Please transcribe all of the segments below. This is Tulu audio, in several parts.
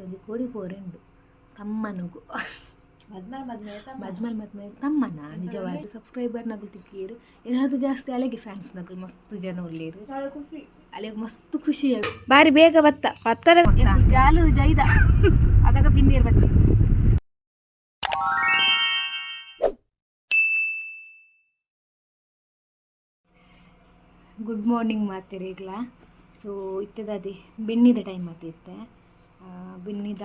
ಒಂಜಿ ಕೋಡಿ ಪೋರೆಂಡು ತಮ್ಮನಗು. ಮದ್ಮಲ್ ಮದ್ಮೆ. ಮದ್ಮಲ್ ಮದ್ಮೆ ತಮ್ಮನ. ನಿಜವಾದ ಸಬ್ಸ್ಕ್ರೈಬರ್ ನಗುಲು ತಿಕ್ಕಿಯರು. ಏನಾದ್ರು ಜಾಸ್ತಿ ಅಲೆಗೆ ಫ್ಯಾನ್ಸ್ ನಗುಲು ಮಸ್ತ್ ಜನ ಉಳ್ಳೇರು. ಖುಷಿ. ಅಲೆಗೆ ಮಸ್ತ್ ಖುಷಿ. ಬಾರಿ ಬೇಗ ಬತ್ತ ಪತ್ತರ ಜಾಲು ಜೈದ ಅದಾಗ ಬಿನ್ನೀರು ಬತ್ತಿ. ಗುಡ್ ಮಾರ್ನಿಂಗ್ ಮಾತೆರೆಗ್ಲ. ಸೊ ಇತ್ತದಾದಿ ಬೆನ್ನಿದ ಟೈಮ್ ಆತಿತ್ತೆ. ಬೆನ್ನಿದ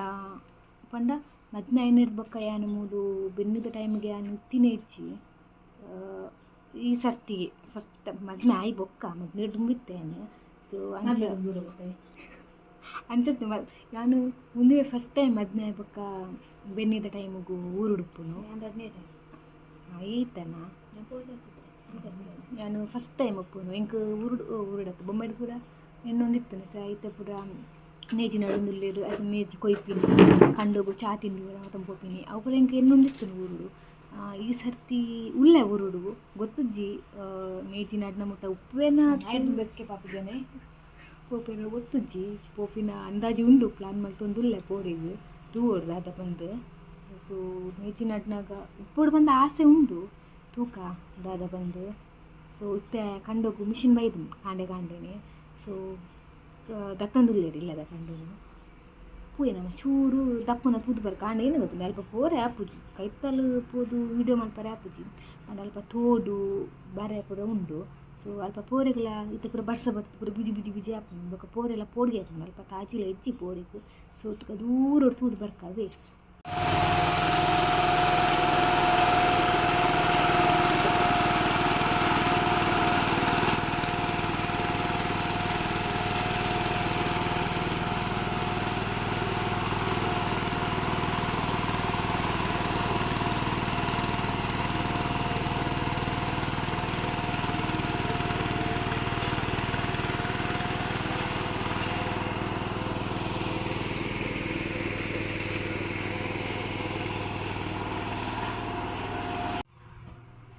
ಪಂಡ ಮದ್ಮೆ ಐನರ್ದ್ ಬೊಕ್ಕ ಯಾನ್ ಮೂಲು ಬೆನ್ನಿದ ಟೈಮ್ಗೆ ಯಾನ್ ಇತ್ತಿನ ಇಜ್ಜಿ. ಈ ಸರ್ತಿಗೆ ಫಸ್ಟ್ ಮದ್ಮೆ ಆಯಿ ಬೊಕ್ಕ. ಮದ್ಮೆ ದುಂಬಿತ್ತೆ ಯಾನ್. ಸೊ ಅಂಚ ಅಂಚತ್ತೆ ಯಾನ್ ಉಂದುವೇ ಫಸ್ಟ್ ಟೈಮ್ ಮದ್ಮೆ ಆಯಿ ಬೊಕ್ಕ ಬೆನ್ನಿದ ಟೈಮುಗು ಊರುಡುಪ್ಪುನು. ಈತನ ಯಾನ್ ಫಸ್ಟ್ ಟೈಮ್ ಉಪ್ಪುನು. ಎಂಕ್ ಊರುಡು ಊರುಡತ್ತು ಬೊಂಬೈಡ್ ಪೂರ ಎನ್ನೊಂದಿತ್ತುನು. ಸೊ ಐತೆ ಪೂರ ನೇಜಿ ನಡೊಂದುಲ್ಲೆರ್, ಐತ ನೇಜಿ ಕೊಯ್ಪಿನಿ, ಕಂಡೊಗು ಚಾ ತಿಂಡಿ ಪೂರ ಮಲ್ತೊಂದು ಪೋಪಿನಿ. ಅವು ಪೂರ ಎಂಕ್ ಎನ್ನೊಂದಿತ್ತುನು ಊರುಡು. ಈ ಸರ್ತಿ ಉಲ್ಲೆ ಊರುಡು. ಗೊತ್ತುಜ್ಜಿ, ನೇಜಿ ನಡ್ನ ಮುಟ್ಟ ಉಪ್ಪುವೆನಾ ಬೆಸ್ಕೆ ಪಾಪುಜನೆ. ಪೋಪಿನ ಗೊತ್ತುಜ್ಜಿ. ಪೋಪಿನ ಅಂದಾಜಿ ಉಂಡು, ಪ್ಲಾನ್ ಮಲ್ತೊಂದುಲ್ಲೆ ಪೋರೆಗ್. ತೂವೊಡು ದಾದ ಪಂದ್. ಸೊ ನೇಜಿ ನಡ್ನಾಗ ಉಪ್ಪೊಡು ಪಂದ್ ಆಸೆ ಉಂಡು. ತೂಕ ದಾದ ಪಂದ್. ಸೊ ಇತ್ತೆ ಕಂಡೊಗು ಮಿಷಿನ್ ಬೈದು ಕಾಂಡೆ ಕಾಂಡೆನೆ. ಸೊ ದತ್ತೊಂದುಲ್ಲೆರ್ ಇಲ್ಲದ ಕಂಡೊನು. ಪೂಯೆ ನಮ ಚೂರು ದಪ್ಪುನ ತೂದು ಬರ್. ಕಾಂಡೆ ಏನು ಗೊತ್ತುಂಡು, ಅಲ್ಪ ಪೋರೆ ಆಪುಜಿ. ಕೈತಲ್ ಪೋದು ವೀಡಿಯೋ ಮಲ್ಪರೆ ಆಪುಜಿ. ಪಂಡ ಅಲ್ಪ ತೋಡು ಬರೆ ಪೂರ ಉಂಡು. ಸೊ ಅಲ್ಪ ಪೋರೆಗ್ಲ ಇತ್ತೆ ಪೂರ ಬರ್ಸ ಬತ್ತುದು ಪೂರ ಬಿಜಿ ಬಿಜಿ ಬಿಜಿ ಆಪುಂಡು. ಬೊಕ್ಕ ಪೋರೆಲ ಪೋಡಿಗೆ ಆಪುಂಡು. ಅಲ್ಪ ತಾಜಿಲ ಇಜ್ಜಿ ಪೋರೆಗ್. ಸೊ ತುಕ ದೂರೊಡು ತೂದು ಬರ್ಕವೇ.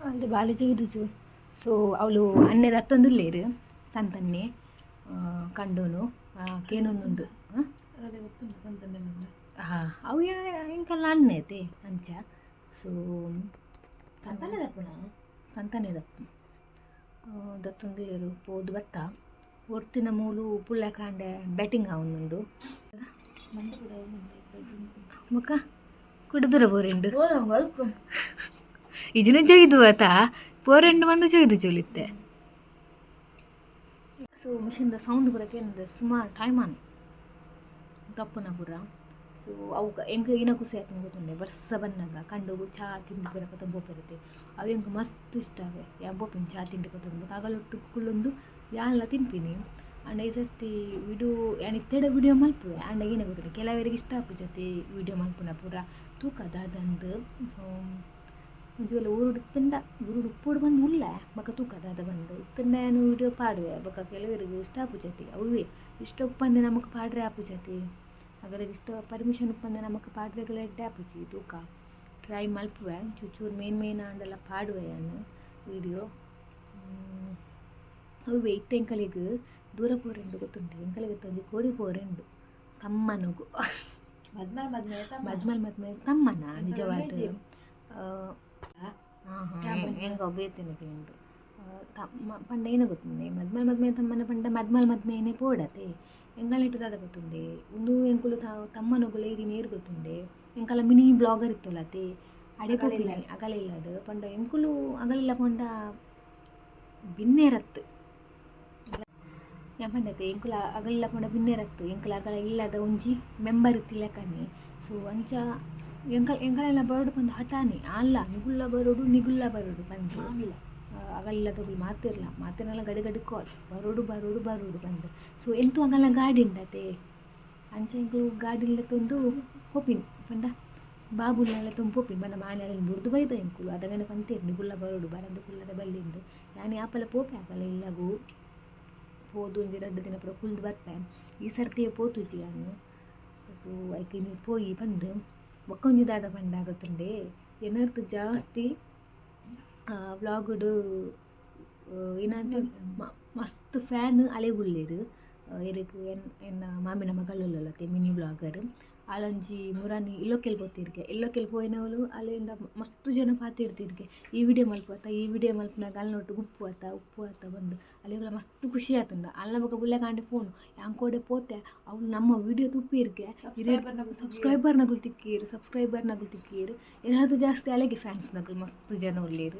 ಅದು ಬಾಲೆ ಜೈದುಜು. ಸೊ ಅವಳು ಅನ್ನೆ ದತ್ತೊಂದುಲ್ಲೇರು ಸಂತನ್ನೆ ಕಂಡೋನು ಕೇನೊಂದುಂಡು. ಅದೇ ಗೊತ್ತುಂಟು ಸಂತನ್ನೆ ಬಂದ. ಹಾಂ, ಅವು ಎಂಕಲ್ಲ ಅಣ್ಣೆ ಐತೆ ಅಂಚ. ಸೊ ಸಂತನೆ ದಪ್ಪುನ. ಸಂತನೆ ದಪ್ಪು ದತ್ತೊಂದುಲ್ಲೇರು. ಪೋದು ಬತ್ತ. ಒರ್ತಿನ ಮೂಲು ಪುಳ್ಳ ಕಾಂಡೆ ಬ್ಯಾಟಿಂಗ್ ಆವೊಂದುಂಡು. ಮಂಡೆ ಕೂಡ. ಬೊಕ್ಕ ಕುಡುದುರ ಬೋರೆಂಡು ಇಜಿನ ಜೊಯ್ದು ಆತ ಪೋರೆಂಡು ಬಂದು ಜೊಯ್ದು ಜೊಲಿತ್ತೆ. ಸೊ ಮಿಷಿನ್ದ ಸೌಂಡ್ ಪೂರ ಕೇಂದ್ರ ಸುಮಾರು ಟೈಮ್ ಆನ್ ತಪ್ಪುನ ಪೂರ. ಸೊ ಅವು ಎಂಕ್ ಇನ ಖುಷಿ ಆಪುಂಡು ಗೊತ್ತುಂಡೆ, ಬರ್ಸ ಬನ್ನಗ ಕಂಡೊಗು ಚಾ ತಿಂಡಿ ಪೂರ ಪತ್ತೊಂದು ಪೋಪೆರತೆ. ಅವು ಎಂಕ್ ಮಸ್ತ್ ಇಷ್ಟ ಅವೆ. ಯಾನ್ ಪೋಪಿನಿ ಚಾ ತಿಂಡಿ ಪತ್ತೊಂದು. ಬೊಕ್ಕ ಅಗಲೊಟ್ಟು ಕುಲ್ಲೊಂದು ಯಾನ್ಲ ತಿನ್ಪಿನಿ. ಆಂಡ ಈ ಸರ್ತಿ ವಿಡಿಯೋ ಯಾನ್ ಇತ್ತೆಡ ವಿಡಿಯೋ ಮಲ್ಪುವೆ. ಆಂಡ ಏನ ಗೊತ್ತುಂಡೆ, ಕೆಲವರಿಗೆ ಇಷ್ಟ ಆಪುಜತೆ ವಿಡಿಯೋ ಮಲ್ಪುನ ಪೂರ. ತೂಕ ದಾದಂದ್. ಒಂಜಿ ವೇಳೆ ಊರುಡು ಇತ್ತುಂಡ ಊರುಡು ಉಪ್ಪೊಡು ಬಂದು ಉಲ್ಲೆ. ಬೊಕ್ಕ ತೂಕ ದಾದ ಬಂದು. ಇತ್ತುಂಡ ಯಾನ್ ವಿಡಿಯೋ ಪಾಡುವೆ. ಬೊಕ್ಕ ಕೆಲವರಿಗೆ ಇಷ್ಟ ಆಪುಜತೆ. ಅವ್ವೇ ಇಷ್ಟ ಉಪ್ಪಂದೆ ನಮಕ್ ಪಾಡ್ರೆ ಆಪುಜತೆ. ಅಗಲಿಗೆ ಇಷ್ಟ ಪರ್ಮಿಷನ್ ಉಪ್ಪಂದೆ ನಮಕ್ ಪಾಡ್ರೆಗಳ ಎಡ್ಡೆ ಆಪುಜಿ. ತೂಕ, ಟ್ರೈ ಮಲ್ಪುವೆ. ಚೂರು ಮೇನ್ ಮೇನ್ ಆಂಡಲ ಪಾಡುವೆ ಯಾನ್ ವಿಡಿಯೋ. ಅವ್ವೇ ಇತ್ತೆ ಎಂಕಲೆಗ್ ದೂರ ಪೋರೆಂಡು ಗೊತ್ತುಂಟು. ಎಂಕಲೆಗ್ ಒಂಜಿ ಕೋಡಿ ಪೋರೆಂಡು ತಮ್ಮನಗು. ಮದ್ಮಲ್ ಮದ್ಮೆ. ಮದ್ಮಲ್ ಮದ್ಮೆ ತಮ್ಮನ. ನಿಜವಾದ ಎಂಕ ಬೇತಿನ ಉಂಡು. ತಮ್ಮ ಪಂಡ ಏನ ಗೊತ್ತುಂಡೆ, ಮದ್ಮಲ್ ಮದ್ಮೆ ತಮ್ಮನ ಪಂಡ ಮದ್ಮಲ್ ಮದ್ಮೆನೆ ಪೋಡತೆ. ಎಂಕಲ್ನೆಟ್ ದಾದ ಗೊತ್ತುಂಡೆ, ಉಂದು ಎಂಕುಲು ತಮ್ಮನೊಗುಲು ಏರಿ ನೇರ್ ಗೊತ್ತುಂಡೆ. ಎಂಕಲ ಮಿನಿ ಬ್ಲಾಗರ್ ಇತ್ತೊಲತೆ, ಅಡೆ ಪೋಪಿನಿ ಅಗಲಿಲ್ಲಡ್. ಪಂಡ ಎಂಕುಲು ಅಗಲಿಲ್ಲ ಪಂಡ ಬಿನ್ನೇರತ್ತು. ಯಾನ್ ಪಂಡತೆ, ಎಂಕುಲು ಅಗಲಿಲ್ಲ ಪಂಡ ಬಿನ್ನೇರತ್ತು. ಎಂಕುಲು ಅಗಲ ಇಲ್ಲದ ಒಂಜಿ ಮೆಂಬರ್ ಇತ್ತಿಲೆಕ್ಕನೆ. ಸೊ ಅಂಚ ಎಂಕಲೆಲ್ಲ ಬರೋಡು ಪಂದ್ ಹಠಾನೆ ಅಲ್ಲ, ನಿಗುಲ್ಲ ಬರೋಡು, ನಿಗುಲ್ಲ ಬರೋಡು ಪಂದ್. ಅಗಲಿಲ್ಲದಗುಲು ಮಾತಿರ್ಲ ಮಾತಿರ್ನಲ ಗಡಿ ಗಡಿ ಕಾಲ್, ಬರೋಡು ಬರೋಡು ಬರೋಡು ಪಂದ್. ಸೊ ಎಂತು ಅಗಲ ಗಾಡಿ ಉಂಡತೆ, ಅಂಚ ಎಂಕುಲು ಗಾಡಿ ತಂದು ಪೋಪಿನಿ. ಪಂಡ ಬಾಬುಲ್ನೆಲ್ಲ ತುಂಬ ಪೋಪಿನಿ. ಪಂಡ ಮಾನ್ಯಲೆನ್ ಬುಡ್ದು ಬೈದ ಎಂಕುಲು. ಅದಗನೆ ಪಂತೇರು ನಿಗುಲ್ಲ ಬರೋಡು, ಬರಂದು ಕುಲ್ಲರೆ ಬಲ್ಲಿಂದು. ಯಾನ್ ಯಾಪಲ ಪೋಪೆ ಅಗಲ ಇಲ್ಲಗು. ಪೋದು ಒಂಜಿ ರಡ್ಡ್ ದಿನ ಪೂರ ಕುಲ್ದು ಬರ್ಪೆ. ಈ ಸರ್ತಿಯೇ ಪೋತುಜಿ ಯಾನ್. ಸೊ ಐಕ್ ಇನಿ ಪೋಯಿ ಪಂದ್. ಬೊಕ್ಕ ಒಂಜಿ ದಾದ ಪಂಡ ಗೊತ್ತುಂಡೆ, ಎನರ್ದ್ ಜಾಸ್ತಿ ವ್ಲಾಗುಡು ಏನಾದ್ರು ಮಸ್ತ್ ಫ್ಯಾನ್ ಅಲೆಗುಲ್ಲೆರ್. ಎರೆಗ್ ಎನ್ನ ಮಾಮಿನ ಮಗಲುಲ್ಲತೆ ಮಿನಿ ವ್ಲಾಗರ್. ಆಲೊಂಜಿ ಮುರಾನಿ ಇಲ್ಲೊಕ್ಕೆಲ್ ಪೋತಿರ್ಗೆ ಇಲ್ಲೊಕ್ಕೆಲ್ ಪೋಯಿನವಳು ಅಲ್ಲಿಂದ ಮಸ್ತ್ ಜನ ಪಾತಿರ್ತಿರ್ಗೆ ಈ ವಿಡಿಯೋ ಮಲ್ಪುವತ್ತ ಈ ವಿಡಿಯೋ ಮಲ್ಪುನಾಗ ಅಲ್ನೊಟ್ಟು ಉಪ್ಪು ಆತ ಉಪ್ಪು ಆತ ಬಂದು ಅಲ್ಲಿ ಮಸ್ತ್ ಖುಷಿ ಆತುಂಡು ಅಲ್ಲ ಬೊಕ ಬುಲ್ಲೆ ಕಾಂಡೆ ಫೋನ್ ಯಾಂಕೋಡೆ ಪೋತೆ ಅವ್ಳು ನಮ್ಮ ವಿಡಿಯೋ ತುಪ್ಪಿರ್ಗೆ. ಸಬ್ಸ್ಕ್ರೈಬರ್ ನಗುಲು ತಿಕ್ಕೀರು, ಸಬ್ಸ್ಕ್ರೈಬರ್ ನಗುಲು ತಿಕ್ಕೀರು. ಏನಾದ್ರು ಜಾಸ್ತಿ ಅಲೆಗೆ ಫ್ಯಾನ್ಸ್ ನಗುಲು ಮಸ್ತ್ ಜನ ಉಳ್ಳೇರು.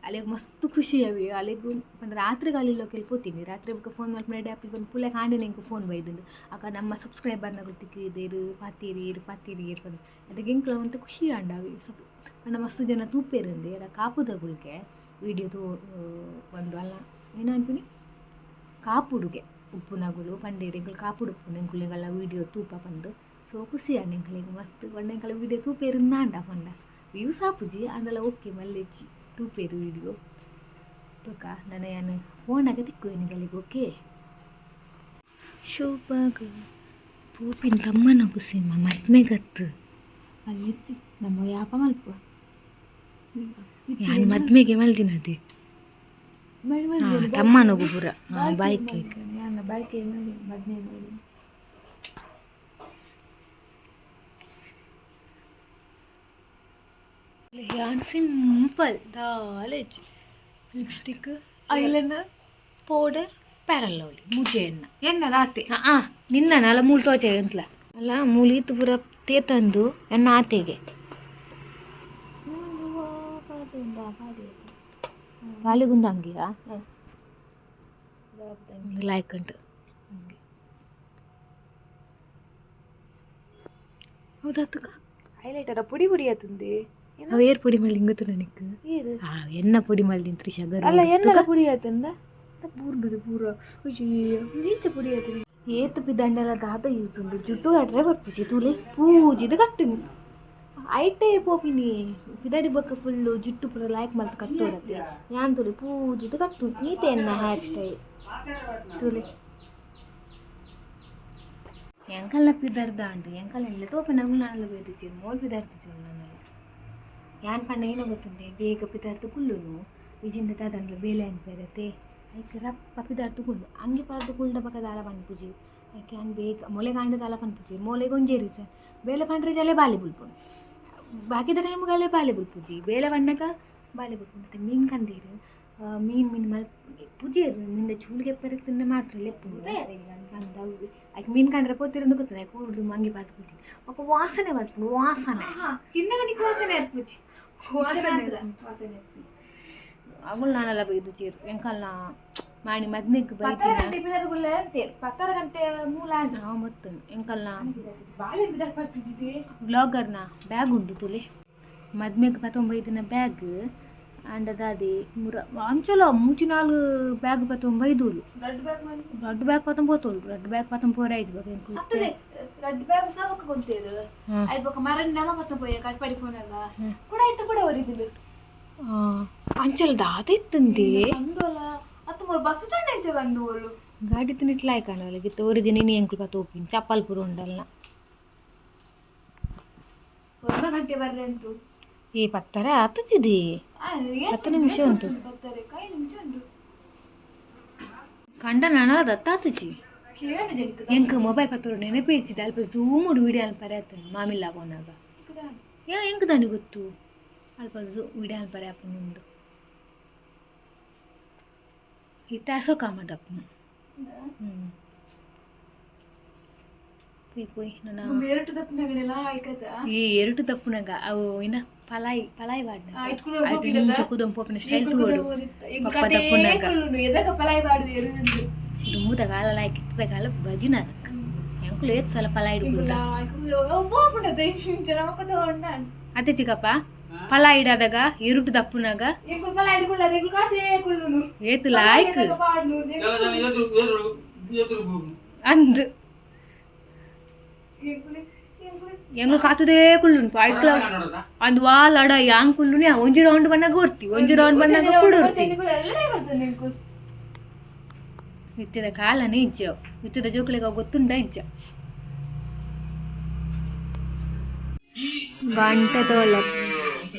ಅಲೆಗ್ ಮಸ್ತ್ ಖುಷಿ ಅವಿ ಅಲೆಗ್ ಪಂಡ ರಾತ್ರಿ ಗಾಲಿ ಪೋತೀನಿ. ರಾತ್ರಿ ಬೊಕ ಫೋನ್ ಮಲ್ಪುನ ಆಪಲ್ ಬಂದು ಪುಲ್ಲೆ ಕಾಂಡೆ ಎಂಕ್ ಫೋನ್ ಬೈದುಂಡು. ಅಕ್ಕ ನಮ್ಮ ಸಬ್ಸ್ಕ್ರೈಬರ್ ನಗುಲು ತಿಕ್ಕಿದೇರು ಪಾತೀರಿ ಇರು ಪಾತೀರಿ ಇರು ಪಂದ್. ಅದಕ್ಕೆ ಎಂಕ್ಲ ಒಂತೆ ಖುಷಿ ಆಂಡ ಅವಿ ಸಬ್ ಪಂಡ ಮಸ್ತ್ ಜನ ತೂಪೇರುಂದು ಎರ ಕಾಪುದಗುಲ್ಗೆ ವಿಡಿಯೋ ತೂ ಬಂದು ಅಲ್ಲ ಏನ ಅನ್ಪಿನಿ ಕಾಪುಡುಗೆ ಉಪ್ಪುನಗುಲು ಪಂಡೇರು ಎಂಕುಲು ಕಾಪುಡು ಉಪ್ಪುನು ಎಂಕುಲು ವೀಡಿಯೋ ತೂಪ ಪಂದು. ಸೊ ಖುಷಿ ಆಂಡ್ ಎಂಕಲೆಗ್ ಮಸ್ತ್ ಪಂಡ ಎಂಕಲ ವೀಡಿಯೋ ತೂಪೇರು ನಾಂಡ ಪಂಡ ವ್ಯೂಸ್ ಆಪುಜಿ ಆಂಡಲ ಓಕೆ ಮಲ್ಲೆಚ್ಚಿ ತೂಪೇರು ವೀಡಿಯೋ ತೂಕ. ನನ ಯಾನ್ ಫೋನಾಗ ತಿಕ್ಕುವೆ ನಿಗಲಿಗೆ. ಓಕೆ, ಶೋಭಾಗ ಪೋಪಿನ ತಮ್ಮನ ಖುಷಿ ಮದ್ಮೆಗತ್ತು. ಅಲ್ಲಿಚ್ಚಿ ನಮ್ಮ ಯಾಪ ಮಲ್ಪ. ಯಾನ್ ಮದ್ಮೆಗೆ ಮಲ್ದಿನದೆ ತಮ್ಮನಗು ಪೂರ ಬಾಯ್ಕೆ. ಬಾಯ್ಕೆ ಮದ್ಮೆ ಮಾಡಿ. ಯಾನ್ ಸಿಂಪಲ್ ದಾಲೆಜ್ಜಿ lipstick, eyeliner, powder, fair and lovely ಮುಜೆ ಎನ್ನ. ಎನ್ನ ರಾತೆ. ಆ ನಿನ್ನ ನಲ ಮೂಲು ತೋಚೆ ಅಂತಲ ಅಲ್ಲ ಮೂಲು ಇತ್ತು ಪೂರ ತೇತಂದು ಎನ್ನ ಆತೆಗೆ ಬಾಲಿಗುಂದ ಅಂಗಿಯಾ ಲೈಕ್ ಉಂಟು. ಹೌದಾತಕ್ಕ. ಹೈಲೈಟರ್ ಪುಡಿ ಪುಡಿ ಆತುಂದಿ. ಅವು ಏರ್ ಪೊಡಿ ಮಲ್ದಿ ಗೊತ್ತು ನನಗೆ. ಏರು? ಆ ಎನ್ನ ಪೊಡಿ ಮಲ್ದಿನ ತ್ರಿಷಾ. ಅಲ್ಲ, ಎನ್ನಲ ಪುಡಿ ಆತಂದ. ಪೂರ್ಣದ ಪೂರ. ಇಂಚ ಪುಡಿ ಆತಂದ. ಏತ್ ಪಿದಂಡಲ ದಾದ ಯೂಸ್ ಉಂಡು. ಜುಟ್ಟು ಕಟ್ರೆ ಬರ್ಪುಜಿ ತೂಲೆ, ಪೂಜಿದ ಕಟ್ಟಿನಿ ಐಟೇ ಪೋಪಿನಿ. ಪಿದಡಿ ಬೊಕ್ಕ ಫುಲ್ಲು ಜುಟ್ಟು ಪೂರ ಲೈಕ್ ಮಲ್ತ್ ಕಟ್ಟೋಡತ್ತೆ. ಯಾನ್ ತೂಲೆ ಪೂಜಿದ ಕಟ್ಟು ಈತೆ ಎನ್ನ ಹೇರ್ ಸ್ಟೈಲ್ ತೂಲೆ. ಎಂಕಲ್ನ ಪಿದರ್ದ ಅಂಡು ಎಂಕಲ್ ಎಲ್ಲ ತೋಪಿನಗುಲು ನಾನಲ್ಲ ಬೇದಿಚ್ಚಿ ಮೋಲ್ ಪಿದರ್ತಿಚ್ಚು ನನ್ನಲ್ಲ. ಯಾನ್ ಪಂಡ ಏನ ಗೊತ್ತುಂಡೆ, ಬೇಗ ಪಿದಾರ್ದು ಕುಲ್ಲುನು ಇಜಿಂಡ ದಾದಂಡ್ಲ ಬೇಲೆ ಅನ್ಪೇರತೆ. ಐಕ್ ರಪ್ಪ ಪಿದಾರ್ದು ಕುಲ್ಲು ಅಂಗಿ ಪಾಡ್ದು ಕುಲ್ಡ ಬಕ ದಾಲ ಪನ್ಪುಜಿ. ಐಕ್ ಯಾನ್ ಬೇಗ ಮೊಲೆ ಕಾಂಡ ದಾಲ ಪನ್ಪುಜಿ. ಮೋಲೆಗ್ ಒಂಜೇ ರೀಸನ್, ಬೇಲೆ ಪಂಡ್ರೆ ಜಲೆ ಬಾಲೆ ಬುಲ್ಪುನು. ಬಾಕಿದ ಟೈಮ್ಗಲ್ಲೇ ಬಾಲೆ ಬುಲ್ಪುಜಿ, ಬೇಲೆ ಪನ್ನಗ ಬಾಲೆ ಬುಲ್ಪುನು. ಮತ್ತು ಮೀನು ಕಂದೀರು ಮೀನು ಮೀನು ಮಲ್ ಪೂಜೆರು ಮಿಂದ ಚೂಳಿಗೆ ಪೆರಕ್ ತಿಂದ ಮಾತ್ರ ಲೆಪ್ಪು ಅಂದ. ಐಕ್ ಮೀನು ಕಂಡ್ರೆ ಪೋತಿರಂದು ಗೊತ್ತದ. ಐಕ್ ಊರ್ದು ಮಂಗಿ ಪಾಡ್ದು ಕೂತೀನಿ ఒక ವಾಸನೆ ಬರ್ಪುಂಡು ವಾಸನೆ. ತಿನ್ನಗ ನಿಕ್ ವಾಸನೆ ಅರ್ಪುಜಿ. ವಾಸನೆ. ವಾಸನೆ. ಅಗುಲ್ ನಾನಲ್ಲ ಬೈದು ಚೀರು ಎಂಕಲ್ನ ಮಾಣಿ ಮದ್ಮೆಗ್ ಪತ್ತರ ಬೈದಿನ. ಗಂಟೆ ಬಿದರ್ ಗುಳ್ಳೆ ಅಂತೆ, ಪತ್ತರ ಗಂಟೆ ಮೂಲ. ನಾವು ಮತ್ತು ಎಂಕಲ್ನ ಬಾಳೆ ಬಿದರ್ ಪರ್ತಿಜಿದೆ. ಬ್ಲಾಗರ್ನ ಬ್ಯಾಗ್ ಉಂಡು ತುಲೆ. ಮದ್ಮೆಗ್ ಪತ್ತೊಂಬೈದಿನ ಬ್ಯಾಗ್ ಅಂಡ ದಾದಿ ಮುರ ಅಂಚಲ ಮೂಚಿ ನಾಲ್ ಬ್ಯಾಗ್ ಪತ್ತೊಂಬೈದೂಲು. ದೊಡ್ಡ ಬ್ಯಾಗ್ ಮಾಡಿ. ದೊಡ್ಡ ಬ್ಯಾಗ್ ಪತ್ತೊಂಬೋತೋಲು, ದೊಡ್ಡ ಬ್ಯಾಗ್ ಪತ್ತೊಂಬೋರ ಐಜ್ ಬಗ್ಗೆ. ಅತ್ತದೆ ರಡ್ಡ್ ಬ್ಯಾಗ್ ಸಹ ಕೊಂತೇರು. ಐದು ಬೊಕ ಮರನ್ ನಮ ಪತ್ತ ಪೋಯ ಕಟ್ಪಾಡಿ ಪೋನಾಗ ಕೂಡ ಆಯ್ತು ಕೂಡ ಅವರಿದ್ಲು. ಅಂಚಲ ದಾದ ಇತ್ತಂದೆ. ಅಂದೋಲ ಅತ್ತು ಮೂರು ಬಸ್ ಸ್ಟ್ಯಾಂಡ್ ಎಂಚ ಬಂದು ಓಳು. ಗಾಡಿ ತಿನ್ನಿಟ್ಲಾಯ್ ಕಾಣವಲ್ಲ ಗಿತ್ತ ಒರಿದಿನ ನೀ ಎಂಕುಲು ಪತ್ತ ಒಪ್ಪಿನ ಚಪ್ಪಲ್ ಪೂರ ಉಂಡಲ್ನ. ಒಂದ ಗಂಟೆ ಬರ್ರೆ ಅಂತು. ಈ ಪತ್ತರ ಆತುಚಿದಿ. 10 ನಿಮಿಷ ಉಂಟು. ಬರ್ತಾರೆ ಕೈ ನಿಮಿಷ ಉಂಟು. ಕಂಡ ನನಲ ದತ್ತಾತುಚಿ. ಕೇಳ ಜನಿಕ. ಎಂಕ್ ಮೊಬೈಲ್ ಪತ್ತೊಡು ನೆನಪೇ ಇಚ್ಚಿದೆ. ಅಲ್ಪ ಝೂಮುಡು ವಿಡಿಯೋ ಅನ್ಪರೆ ಆತನು ಮಾಮಿಲ್ಲ ಪೋನಾಗ. ಯಾ ಎಂಕ್ ದಾನಿ ಗೊತ್ತು ಅಲ್ಪ ಝೂ ವಿಡಿಯೋ ಅನ್ಪರೆ ಆಪುಂಡು. ಇತ್ತೆ ಅಸೋ ಕಾಮದಪ್ಪು. ಹ್ಞೂ ಪೋಯ್ ಪೋಯ್ ನನ್ನ. ಎರಡು ತಪ್ಪನಗಳೆಲ್ಲ ಆಯ್ಕತ. ಈ ಎರಡು ತಪ್ಪುನಾಗ ಅವು ಇನ್ನ ಪಲಾಯ್ ಪಲಾಯ್ ವಾಡ್ನ. ಇಟ್ಕೊಂಡು ಹೋಗ್ಬಿಡದ? ಕುದಂ ಪೋಪಿನ ಸ್ಟೈಲ್ ತೋಡು ಪಪ್ಪ ತಪ್ಪುನಾಗ. ಎದಕ ಪಲಾಯ್ ಬಾಡುದು ಎರುದು. ದುಮ್ಮುದ ಕಾಲ ಲಾಯ್ಕ್ ಇತ್ತದ ಕಾಲ ಬಜಿನ ಅದಕ್ಕೆ ಎಂಕುಲು ಏತ್ ಸಲ ಪಲಾಯ್ ಇಡ್ಕುಲ್ದ. ಅತ್ತೆ ಚಿಕ್ಕಪ್ಪ ಪಲಾಯ್ ಇಡಾದಾಗ ಎರುಟು ದಪ್ಪುನಾಗ ಏತ್ ಲಾಯ್ಕ್ ಅಂದ್ ಎಂಗ್ಲು ಕಾತುದೇ ಕುಳ್ಳುಂಟು ಐಕ್ಲ ಅಂದ್ ವಾಲ್ ಅಡ ಯಾಂಗ್ ಕುಳ್ಳುನಿ. ಒಂಜಿ ರೌಂಡ್ ಬನ್ನಾಗ ಓಡ್ತಿ, ಒಂಜಿ ರೌಂಡ್ ಬನ್ನಾಗ ಕೂಡ ಓಡ್ತಿ. ಇತ್ತದ ಕಾಲನೇ ಇಜ್ಜ. ಇತ್ತದ ಜೋಕುಲಿಗೆ ಅವು ಗೊತ್ತುಂಡ ಇಜ್ಜ. ಗಂಟೆ ತೋಲ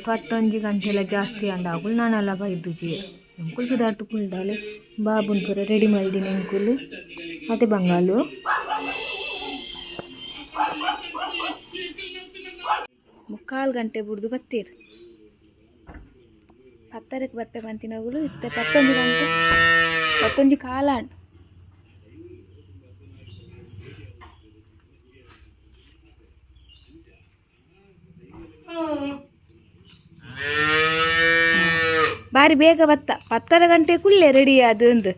ಪತ್ತೊಂಜಿ ಗಂಟೆಲ ಜಾಸ್ತಿ ಅಂಡ ಅಗುಲು ನಾನಲ್ಲ ಬೈದುಜಿ. ಎಂಕುಲು ಪಿದಾರ್ತು ಕುಲ್ದಾಲೆ ಬಾಬುನ್ ಪೂರ ರೆಡಿ ಮಲ್ದಿನ ಎಂಕುಲು ಅತೆ ಬಂಗಾಲು. ಮುಕ್ಕಾಲು ಗಂಟೆ ಬುಡ್ದು ಬತ್ತೀರ್. ಪತ್ತರಕ್ಕೆ ಬರ್ಪೆ ಪಂತಿನಗುಲು ಇತ್ತೆ 11 ಗಂಟೆ, 11:15 ಆಂಡ್. ಬಾರಿ ಬೇಗ ಬತ್ತ, 10:30 ಗಂಟೆ ಕುಲ್ಲೆ ರೆಡಿ ಅದು ಅಂದು.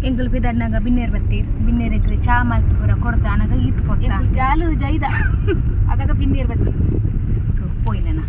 ಎಂಕುಲು ಪಿದಡ್ನಾಗ ಬಿನ್ನೇರ್ ಬತ್ತೀರ್. ಬಿನ್ನೇರ್ ಚಾ ಮಲ್ತ್ ಪೂರ ಕೊರ್ದ ಅನಗ ಈತ್ ಕೊರ್ತ. ಜಾಲು ಜೈದ ಅದಾಗ ಬಿನ್ನೀರ್ ಬತ್ತಿ. ಸೊ ಪೋಯಿನ.